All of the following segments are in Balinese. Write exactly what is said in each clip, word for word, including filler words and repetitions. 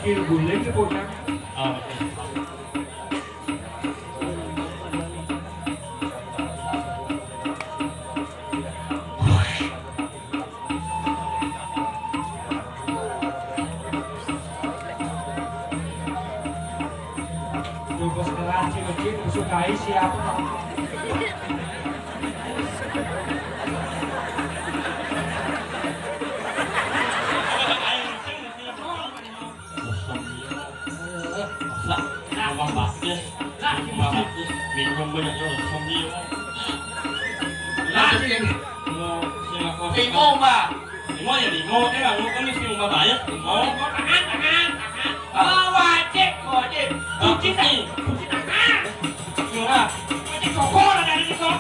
Kil guling ke bocah. Oh. Coba sekarang si masjid sukai siapa? Lah, abang batis. Lah, abang batis. Minum banyak lo, sembilan. Lah, sini. Lo, sini aku. Lima, Mbak. Lima ya, lima. Eh, lu kan mesti Mbak bayar. Lima. Lima, tangan, tangan, tangan. Ah. Oh, wajib, wajib. Ah, cuci, cuci. Cuci tangan. Lima. Wajib syukur ada di situ.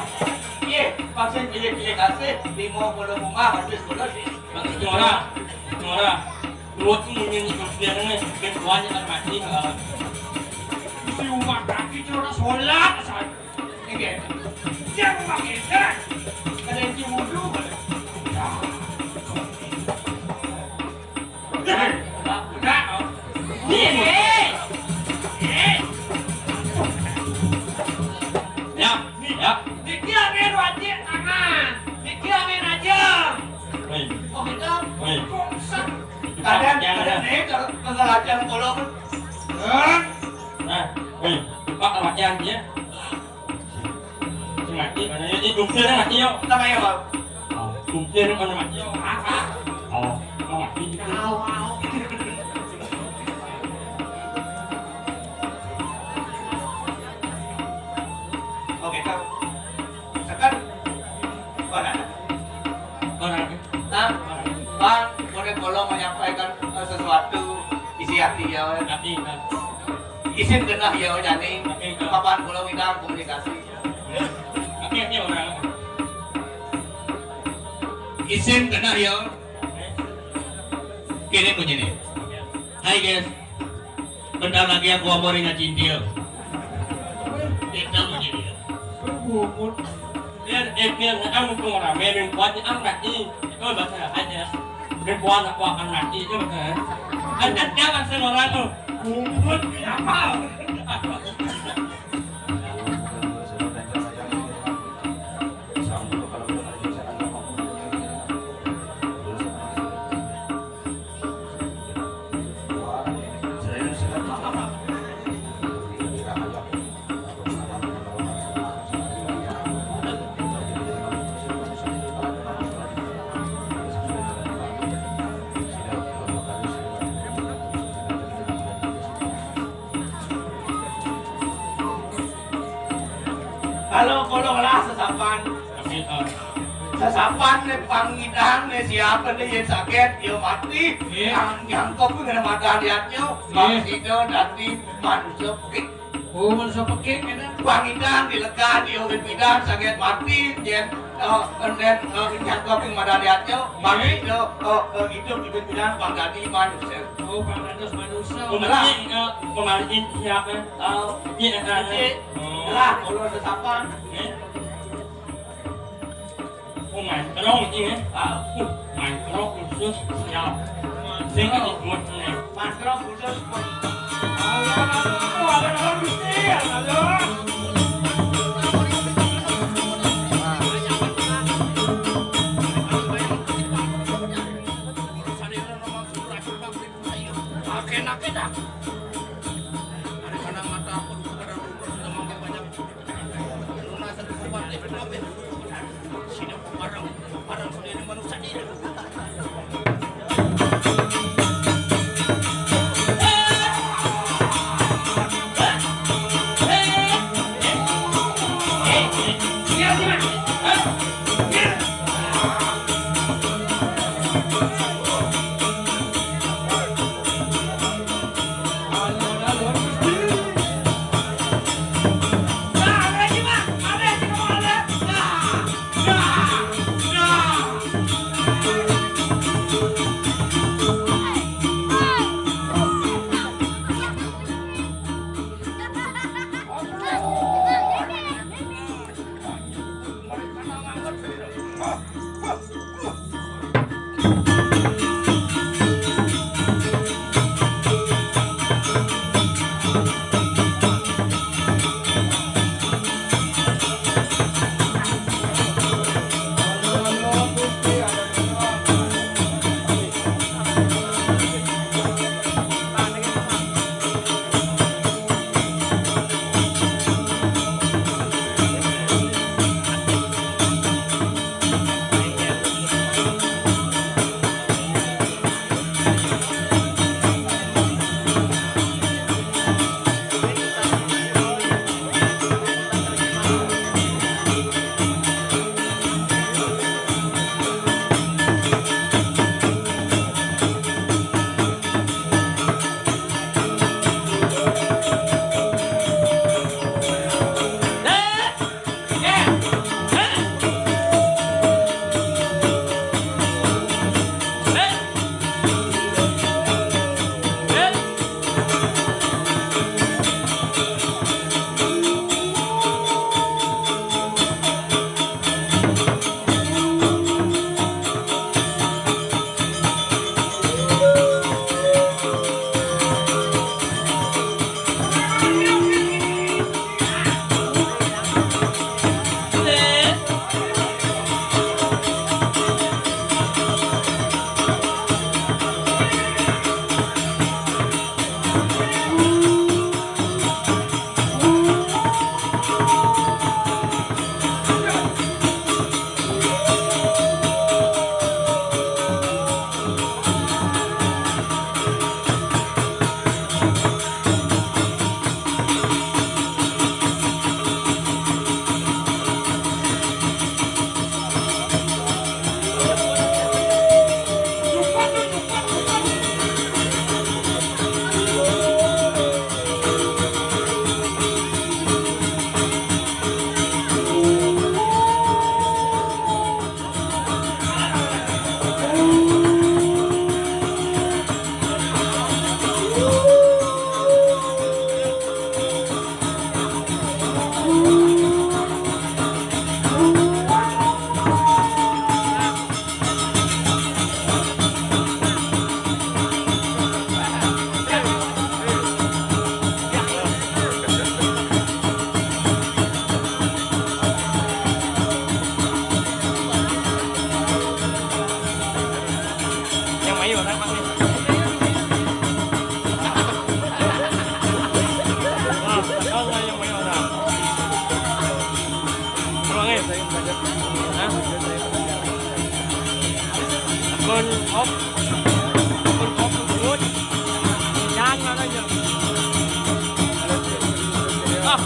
Iya, maksud iya, iya, kasih. Lima puluh rumah, habis puluh sih. Bagus, Nora. Nora. Luwes munyi pikirannya, ben kuatnya kan mati, heeh. Si umat kaki itu orang sholat, saat ini. Dia memakai dah. Ada yang cium wudhu, ada. Ya. Udah, udah, udah. Ini, ini. Ini. Ya, ya. Dikira main wajib tangan. Dikira main aja. Woi. Oh, gitu. Woi. Kok usah? Kadang, kadang nih, kalau, kalau latihan bola kan. Nah, woi, lupa latihan dia. Sing mati, mana ya? Ini jungkir mati, yuk. Kita main, Bang. Oh, jungkir mana mati, yuk? Ah, ah. Oh, mau mati gitu. Au, au. Oke, Kang. Sekarang, mana? Mana? Nah, Bang, boleh tolong menyampaikan, eh, sesuatu isi hati ya. Tapi, Bang. Isin genah ya, jani. Tapi, Bang. Papan pulau kita komunikasi. Tapi, tapi orang. Isin genah ya. Kini bunyi nih. Hai, guys. Bentar lagi aku mau ringa cintil. Kita bunyi nih. Berbumun. Biar, eh, biar, eh, mumpung rame, ring kuat, eh, mati. Itu bahasa aja. Ring kuat, aku akan mati, itu bahasa. Kan, kan, jangan semua orang tuh. Kumpul, apa? Halo, tolonglah sesapan. Sesapan nih pangidang nih siapa nih yang sakit, yang mati, iya, yang, yang kau pun kena mata lihatnya, iya, bang Sino dari manusia pekik. Oh, manusia pekik, ya, dah. Pangidang dilekan, yang bidang sakit mati, yang, eh, dan, eh, yang kau pun mata lihatnya, bang Sino, eh, eh, hidup di bidang bang tadi manusia. Oh, bang dados manusia. Pemali, eh, pemali siapa? Oh, iya, iya. Lah, kalau sesapan. Eh? Oh, main kerong ini, ya? Ah. Uh, main kerong khusus, siap. Sing ini buat ini. Main kerong khusus, buat. Aduh, aduh, aduh, Gusti, aduh. Enak, enak. Ada mana mata aku, ada rumput, sudah makan banyak. Kon op. Kon op, kon op. Yan na lang yan. Ah.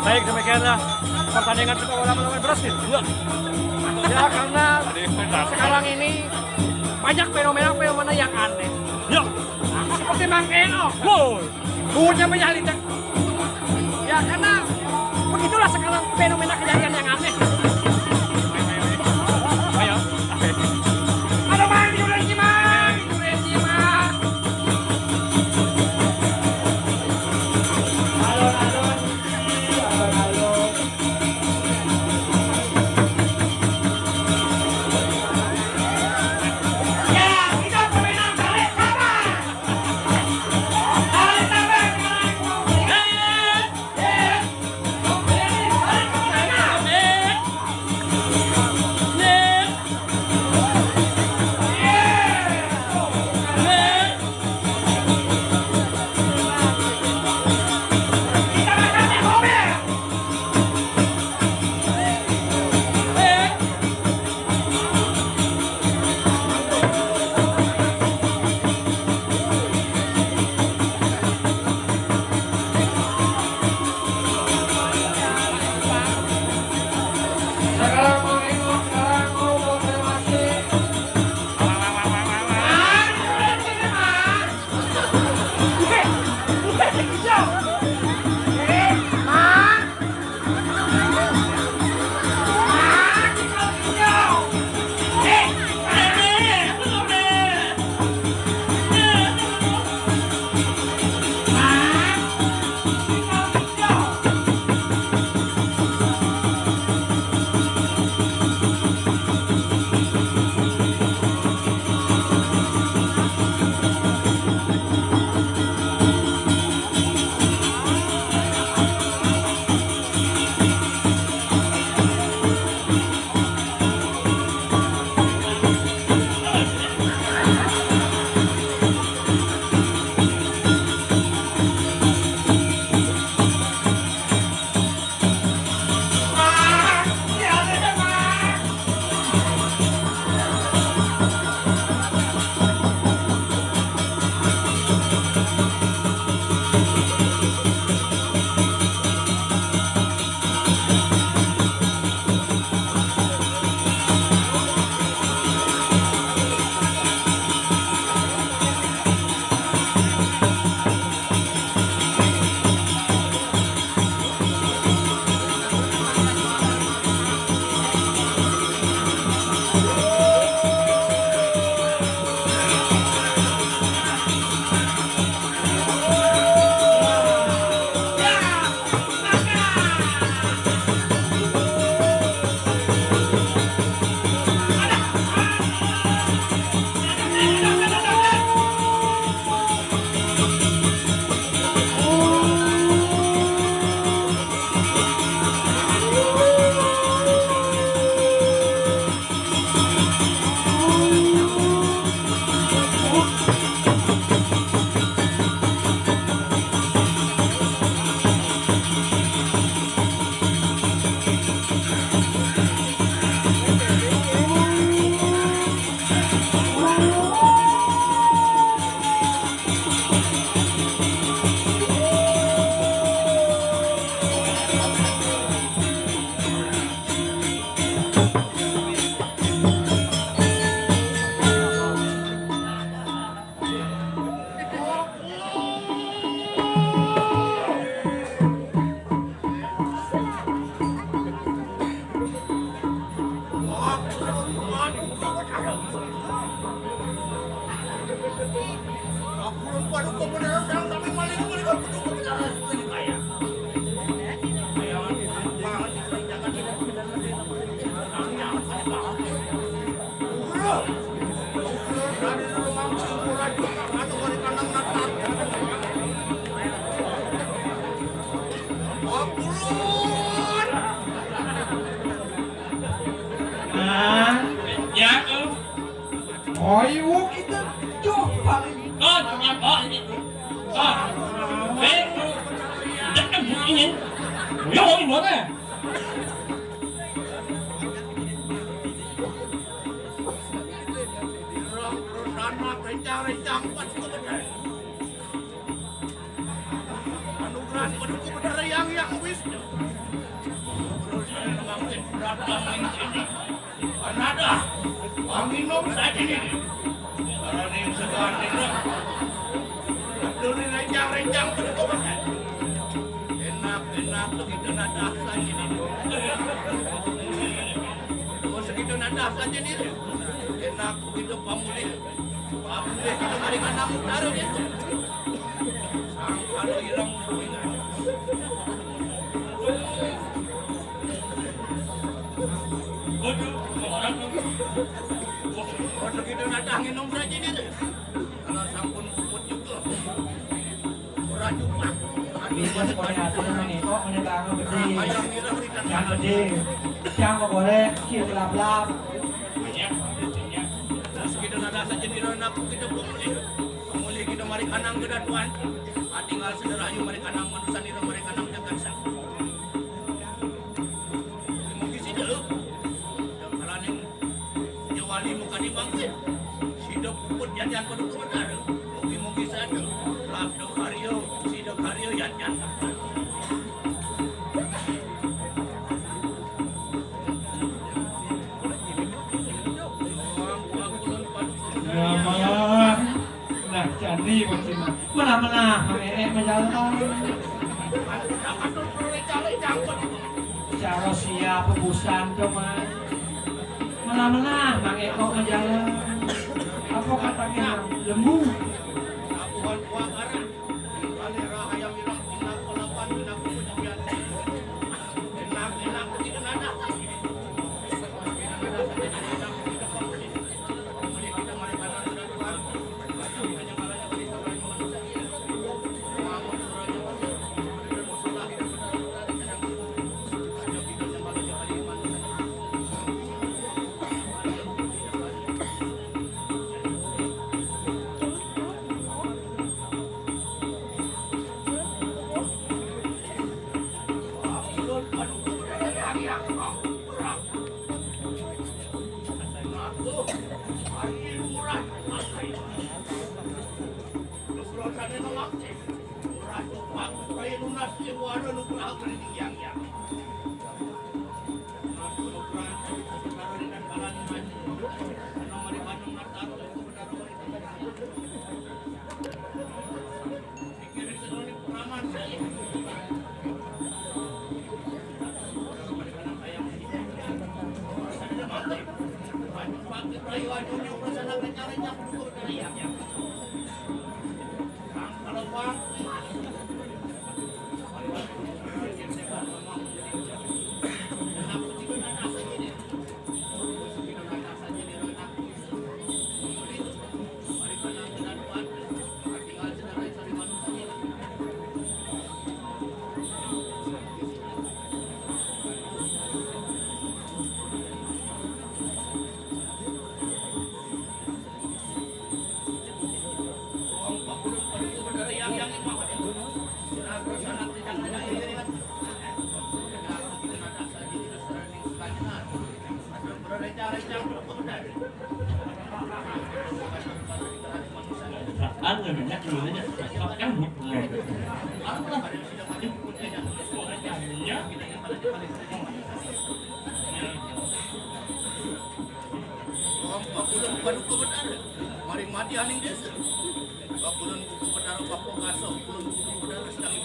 Baik, demikianlah pertandingan sepak bola malam ini berhasil. Ya, karena sekarang ini banyak fenomena-fenomena yang aneh. Ya. Seperti Mang Eno. Woi. Duitnya banyak, Linda. Ya, karena begitulah sekarang fenomena kejadian yang aneh. Ayo. Ada main di Ulen Cimang, di Ulen Cimang. Alon-alon, alon-alon. Ya, kita permainan balik papan. Balik papan, Ireng terus anak rencang-rencang pas kebetulan. Anugerah Paduka Betara Hyang Hyang Wisnu. Terus anak mangkin berat bangun sini. Panadah, panginum saja ni. Karena yang segar ni dah. Duri rencang-rencang pada kau makan. Enak, enak begitu nadah saja ni. Oh, segitu nadah saja ni. Enak begitu pamulih. Pamulih kita mari kanang utara ni. Sang kalau hilang. Waduh, orang. Waduh, kita nadah nginum saja ni. Kalau sampun puput juga. Ora jupak. Bisa sekolah asli ini, kok menyetangan gede. Ayam hilang di tanah. Yang gede, yang kok boleh, kecil gelap-gelap. Terus kita nadah saja ni, anak kita pemulih. Pemulih kita mari kanang kedatuan. Ah, tinggal sederhana mari kanang manusia ni, mari kanang jagat sang. Mungkin sida. Kalaning nyawali muka di mangkin. Sida puput janjian Paduka Betara. Mugi-mugi sada. Labda karya, sida karya janjian. Nama. Nah, jani bocina. Menah-menah, Mang Eek majalan. Cara siap busan to, Mang. Menah-menah, Mang Eek kok majalan. Apa katanya? Lemu. Pakulun Paduka Betara, maring mati aning desa. Pakulun Buku Betara Paku Kasok, kulun Buku Betara sedang.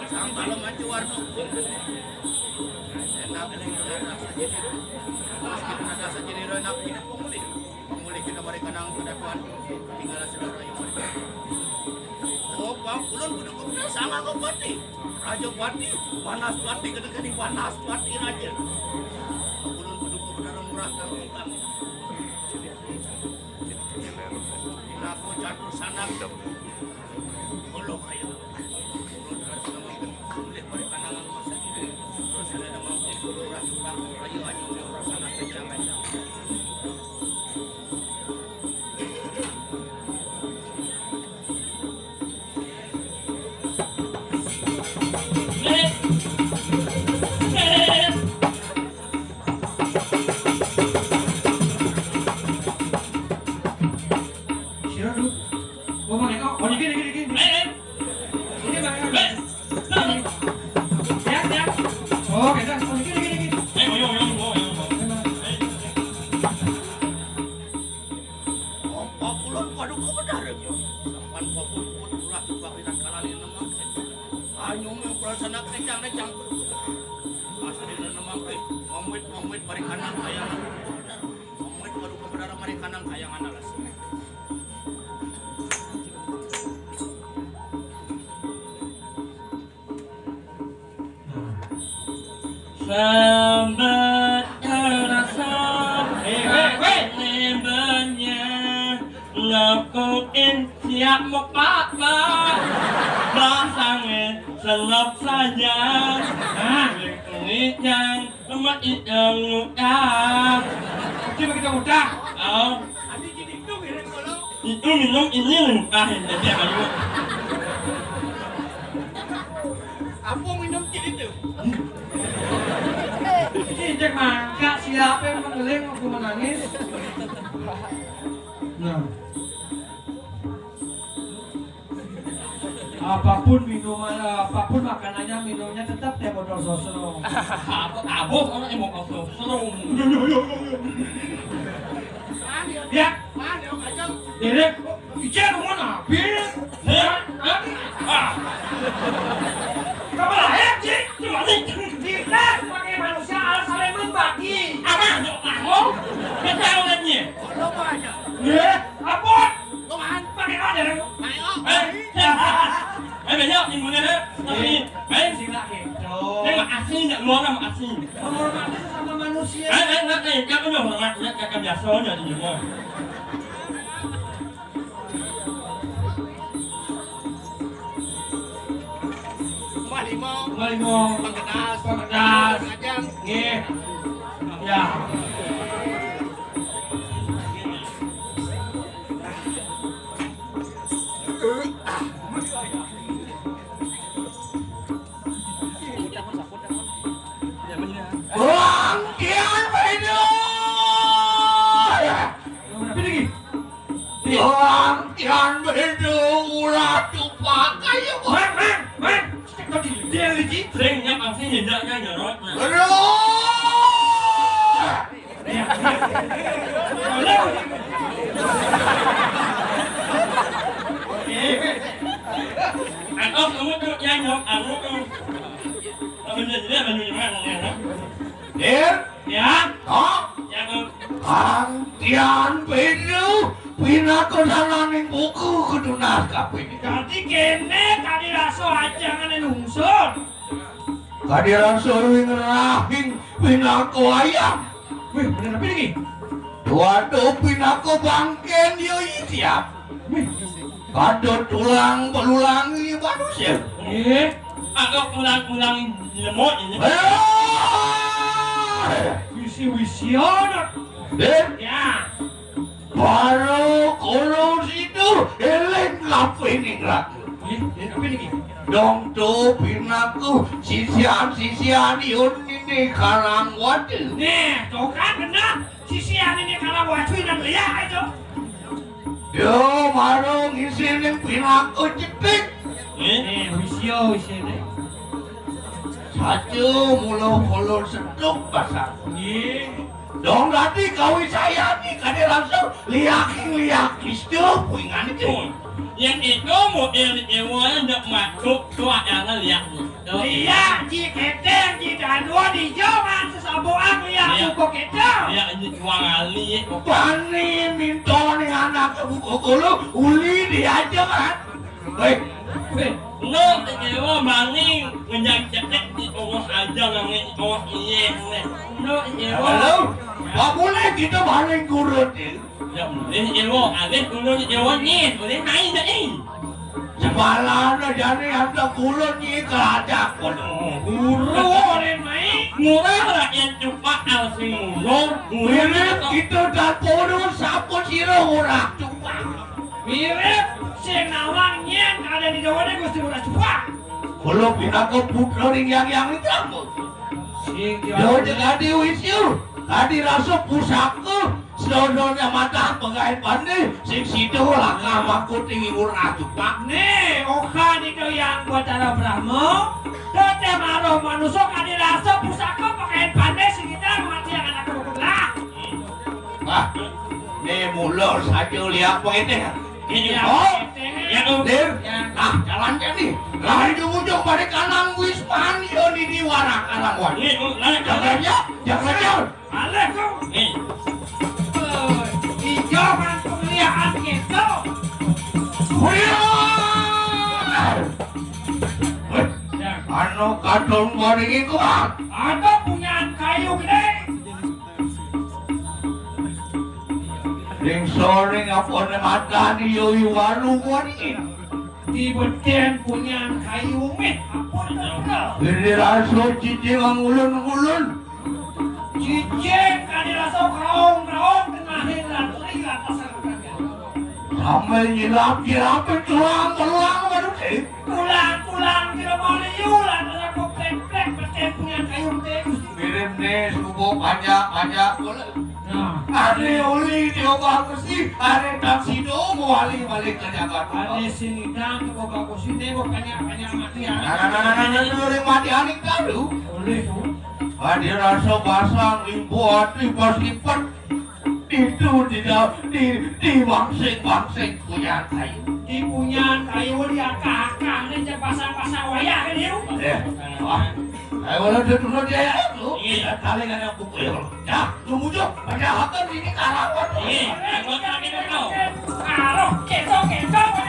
Sang kalau maju warna. Enak, enak saja. Enak saja, enak, enak pemulih. Pamulih kita mari kanang kadatuan, tinggal sedaya raja. Oh, Pakulun Paduka Betara Sang Agapati. Raja Pati, Panas Pati, kena kani Panas Pati raja. Pakulun Paduka Betara Murah Kang Tukang. Aku jatuh sanak. Kalau kaya. Kanang kayangan. Amun kaduka berdarah mari kanang kayangan alas. Sambat terasa. Eh, weh, weh. Lebarnya ngakukin siap mau papa. Basangnya selop saja. Nah, ini yang sama yang muda. Coba kita muda. Oh. Itu minum ini lengkah ini dia kayu. Apa minum cik itu? Ini cek mangga siapa yang mengeling aku menangis. Nah. Apapun minuman, apapun makanannya, minumnya tetap teh botol sosro. Apa abuh orang yang mau sosro? Ya. Mana yang ngajak? Direk. Ijen mau nabi. Ya. Ah. Kamu lahir, Cik? Cuma nih. Kita sebagai manusia harus saling membagi. Apa? Kamu? Ketahuannya. Kalau banyak. Ya, apa? Pakai apa, Deren? Eh, eh, banyak timbulnya, deh. Tapi, eh, sila gitu. Ini mah asing, nggak luar mah asing. Menghormati sesama manusia. Eh, eh, eh, eh, kan udah hormat, ya, kan biasanya di rumah. Rumah limau. Rumah limau. Pangkedas. Pangkedas. Ajang. Nggih. Ya. Wong Tian Bedu. Wong Tian Bedu ulah tupak ayo. Man, man, man. Cek tadi dia lagi. Sering nyap asing hidaknya jorok. Aduh. Aku kamu tuh yang nyok aku tuh. Aku jadi dia menunjukkan ya. Dir, ya, oh, ya aku. Ang tian pinu pinaka dalaning buku kudu naskah pinu. Dadi kene tadi rasa ajangane lungsur. Kadi rasa ring rahing pinaka ayam. Wih, bener apa ini? Waduh, pinaka bangken yo siap. Wih. Ada tulang belulang ini baru sih. Eh, agak tulang-tulang lemot ini. Eh. Wisi-wisi anak. Eh? Ya. Para kula sida eling kabeh ning ratu. Nggih, nggih, apa niki? Dong tu pinaku sisian-sisian yun ini karang wadu. Nih, tuh kan bener. Sisian ini karang wadu nang liya aja. Yo, marung isine pinaku cetik. Nih, wis yo isine. Saja mula kula seduk pasang. Nggih. Dong dadi kawi sayani kade langsung liaking liak istu puingan itu. Yang itu model ewa ndak masuk tu adalah liaknya. Liak ji keteng ji dadua di jo man sesabuan liak buku keteng. Liak ini dua kali. Bani minta ning anak buku kulu uli diaja kan. Weh. Weh. No, ewa mani ngenjang cetek di bawah aja nangis di bawah iye. No, ewa. Halo. Pak boleh kita paling kurut ya. Ya, boleh ewa, alih dulu ewa ni, boleh naik tak ni? Sebalan jani anta kulun ni kelajak pun. Guru orang mai. Murah rakyat cupak asing murah. Mirip kita tak purun siapa sira murah cupak. Mirip sing nawang nyen ada di dawane Gusti murah cupak. Kalau pinaka putra ring yang yang itu apa? Sing yo jadi wis yo. Tadi rasa pusaka Sedonone matah penggaen pande sing sida lakar mangkut ing iwur ajupak. Nih, oka nika yang Batara Brahma, teteh maruh manusa kadi rasa pusaka penggaen pande sing kita mati yang anak rukun lah. Wah, nih mulur saja lihat pengeteh. Iya, oh, pengeteh. Ya, Om. Dir, ya. Nah, jalan ke nih. Lah, ujung-ujung pada kanang wisman yo nini warak alam wan. Nih, Om, lah, jalannya, jalannya. Alih kau. Eh. Eh, ijo kan pengliakan gitu. Anu kadung mari kuat. Ada punyaan kayu gedé. Ring soring apa ne makan yo walu kuat iki. Di beten punyaan kayu mit apa ne? Gedé raso cicing ngulun-ngulun. Cicing kadi raso kraung-kraung tengahing ratri lantas. Sambil nyilap-nyilap tulang-tulang baru sih. Tulang-tulang kira mau liu lantas aku plek-plek beten punyaan kayu mit. Mirip nih subuh panjak-panjak. Nah. Ari uli diobah besi, ari taksido mawali balik ke Jakarta. Ari sinidang ke boga besi deh, mau banyak-banyak mati ya. Nah, nah, nah, nah, nah, nah, nah, mati aning kalu. Boleh tuh. Adi rasa basang limpo ati pas lipat. Itu tidak di di bangsing-bangsing punya kayu. Di punya kayu di akak-akak ini cek basang-basang wayah kan yuk. Eh, wah. Ayo lah dia dulu dia ya itu. Iya. Kita talingan yang pukul. Ya, lu mujuk. Banyak akan ini karawat. Iya, anggota kita tahu. Karo, ketok, ketok.